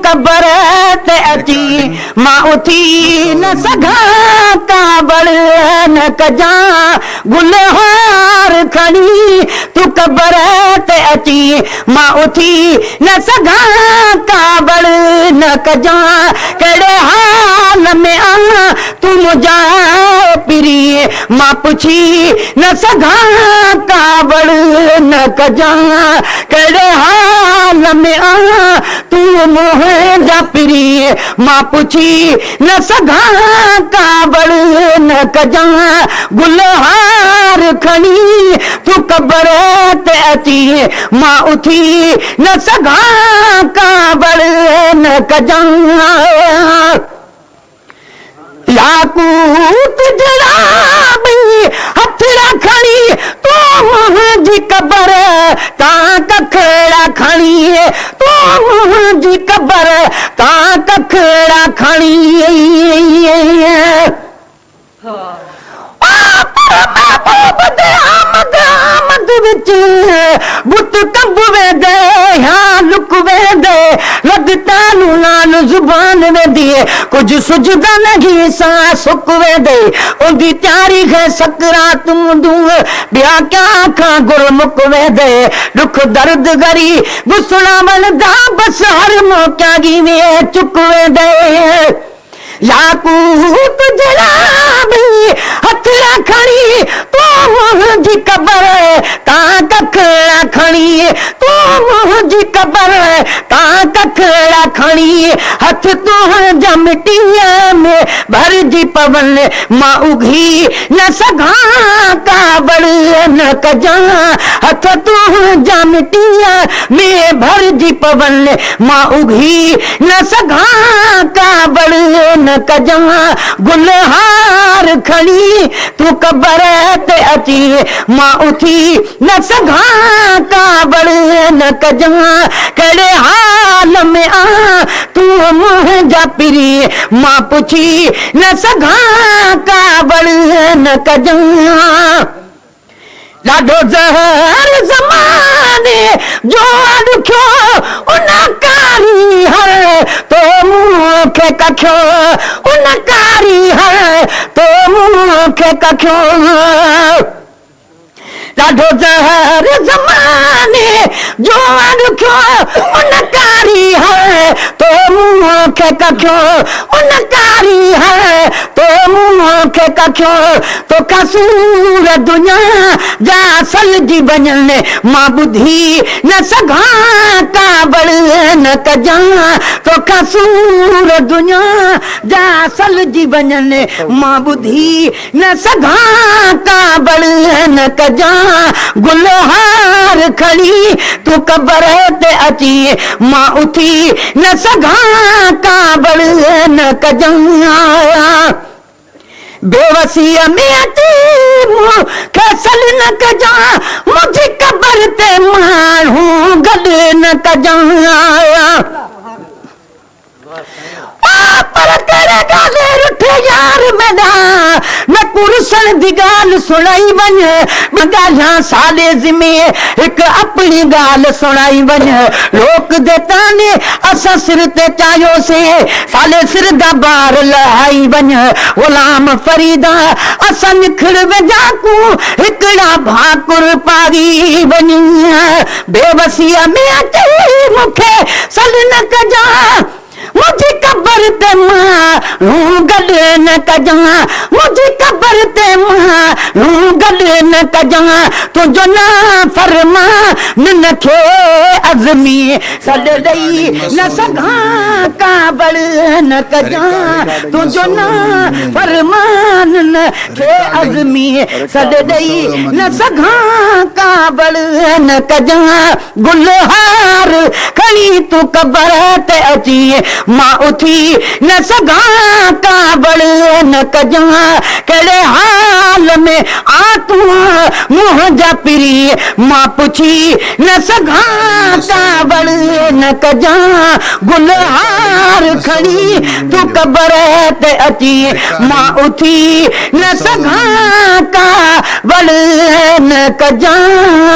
قبر تي اچي مان اٿي نه سگهان ڪاوڙ نه ڪجان گل هار کڻي تون قبر تي اچي مان اٿي نه سگهان ڪاوڙ نه ڪجان ڪهڙي حال ۾ آن تون منهنجا پرين مان پڇي نه سگهان ڪاوڙ نه ڪجان ڪهڙي حال ۾ آن تون منهنجا پرين مان پڇي نه سگهان ڪاوڙ نه ڪجان گل هار کڻي تون قبر تي اچي مان اٿي نه سگهان ڪاوڙ نه ڪجان. ياقوت جهڙا ٻئي هٿڙا کڻي تون منهنجي قبر تان ڪکڙا کڻي تون منهنجي قبر تان ڪکڙا کڻي. پر محبوب the آمد آمد وچ بت ڪنب ويندي يا لڪ ويندي لڳ تالو نال زبان ويندي ڪجهه سجدا نهين سان سڪ ويندي اوندي تياري کي سڪرات مندون ٻيا ڪيا کان گر مڪ ويندي ڏک درد غري به سڻاون دا بس هر موقعا گيوي چڪ ويندي. ياقوت جهڙا به هٿڙا کڻي تون منهنجي قبر تان ڪکڙا کڻي تون منهنجي قبر تان ڪکڙا کڻي هٿ تنهنجا مٽيء ۾ ڀرجي پون مان اگهي نه سگهان ڪاوڙ نه ڪجان هٿ تنهنجا مٽيء ۾ ڀرجي پون مان اگهي نه سگهان ڪاوڙ نه ڪجان گل هار کڻي تون قبر تي اچي مان اٿي نه سگهان ڪاوڙ نه ڪجان ڪهڙي حال ۾ آن تون منهنجا پرين مان پڇي نه سگهان ڪاوڙ نه ڪجان. ڏاڍو زهر زماني جو آ ڏکيو، ان ڪاري هر تو مون کي ڪکيو، ان ڪاري هر تو مون کي ڪکيو. ڏاڍو زهر زماني جو آ ڏکيو، ان ڪاري هر تو مون کي ڪکيو، ان ڪاري هر تو مون کي ڪکيو. توکان سور دنيا جا سلجي وڃن، مان ٻڌي نه سگهان ڪاوڙ نه ڪجان. توکان سور دنيا جا سلجي وڃن، مان ٻڌي نه سگهان ڪاوڙ نه ڪجان. گل هار کڻي تون قبر تي اچي، مان اٿي نه سگهان ڪاوڙ نه ڪجان. بيوسيء ۾ اچي مون کي سڏ نه ڪجان، منهنجي قبر تي ماڻهو گڏ نه ڪجان. پر ڪهڙي ڳالهه رٺ يار ميڏا، نه ڪرسڻ the ڳالهه سڻائي وڃ، ٻه ڳالهيان ساڏي ذمي، هڪ اپڻي ڳالهه سڻائي وڃ. لوڪ the طعني اسان سر تي چاهيوسين، ساڏي سر دا بار لهائي وڃ غلام فريدا اسان نکڙ وينجا ڪون هڪڙا ڀاڪر پاري وڃ بيوسيء ۾ اچي مون کي سڏ نه ڪجان منهنجي قبر تي ماڻهو گڏ نه ڪجان منهنجي قبر تي ماڻهو گڏ نه ڪجان تنهنجو نافرمان نه کي عزمي سڏ ڏئي نه سگهان ڪاوڙ نه ڪجان تنهنجو نا فرمان نه کي عزمي سڏ ڏئي نه سگهان ڪاوڙ نه ڪجان گل هار کڻي تون قبر تي اچي مان اٿي نه سگهان ڪاوڙ نه ڪجان ڪهڙي حال ۾ آ تون منهنجا پرين مان پڇي نه سگهان ڪاوڙ نه ڪجان گل هار کڻي تون قبر تي اچي مان اٿي نه سگهان ڪاوڙ نه ڪجان.